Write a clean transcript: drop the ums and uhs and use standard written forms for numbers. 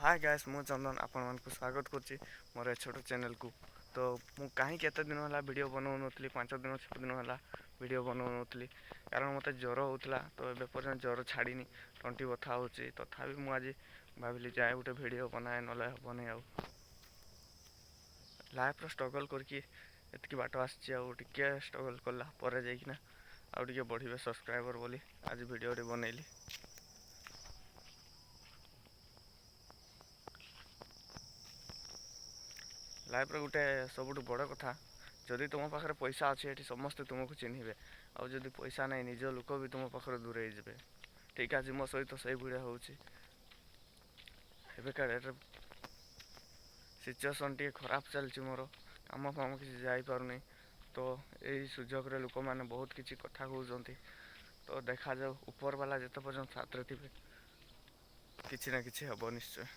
ହାଏ ଗାଏସ୍, ମୁଁ ଚନ୍ଦନ ଆପଣମାନଙ୍କୁ ସ୍ୱାଗତ କରୁଛି ମୋର ଏ ଛୋଟ ଚ୍ୟାନେଲକୁ। ତ ମୁଁ କାହିଁକି ଏତେ ଦିନ ହେଲା ଭିଡ଼ିଓ ବନାଉନଥିଲି? 5 ଦିନ, 6 ଦିନ ହେଲା ଭିଡ଼ିଓ ବନାଉନଥିଲି, କାରଣ ମୋତେ ଜ୍ୱର ହେଉଥିଲା। ତ ଏବେ ପର୍ଯ୍ୟନ୍ତ ଜ୍ୱର ଛାଡ଼ିନି, ତଣ୍ଟି ବଥା ହେଉଛି। ତଥାପି ମୁଁ ଆଜି ଭାବିଲି ଯାଏ ଗୋଟେ ଭିଡ଼ିଓ ବନାଏ, ନହେଲେ ହେବନି। ଆଉ ଲାଇଫ୍ର ଷ୍ଟ୍ରଗଲ୍ କରିକି ଏତିକି ବାଟ ଆସିଛି, ଆଉ ଟିକେ ଷ୍ଟ୍ରଗଲ୍ କଲା ପରେ ଯାଇକିନା ଆଉ ଟିକେ ବଢ଼ିବେ ସବସ୍କ୍ରାଇବର୍ ବୋଲି ଆଜି ଭିଡ଼ିଓଟି ବନେଇଲି। ଲାଇଫ୍ର ଗୋଟେ ସବୁଠୁ ବଡ଼ କଥା, ଯଦି ତୁମ ପାଖରେ ପଇସା ଅଛି, ଏଠି ସମସ୍ତେ ତୁମକୁ ଚିହ୍ନିବେ। ଆଉ ଯଦି ପଇସା ନାହିଁ, ନିଜ ଲୋକ ବି ତୁମ ପାଖରୁ ଦୂରେଇ ଯିବେ। ଠିକ୍ ଆଜି ମୋ ସହିତ ସେଇଭଳିଆ ହେଉଛି। ଏବେକା ଡେଟ୍ରେ ସିଚୁଏସନ୍ ଟିକେ ଖରାପ ଚାଲିଛି ମୋର, କାମ ଫାମ କିଛି ଯାଇପାରୁନି। ତ ଏଇ ସୁଯୋଗରେ ଲୋକମାନେ ବହୁତ କିଛି କଥା କହୁଛନ୍ତି। ତ ଦେଖାଯାଉ, ଉପରବାଲା ଯେତେ ପର୍ଯ୍ୟନ୍ତ ସାଥରେ ଥିବେ, କିଛି ନା କିଛି ହେବ ନିଶ୍ଚୟ।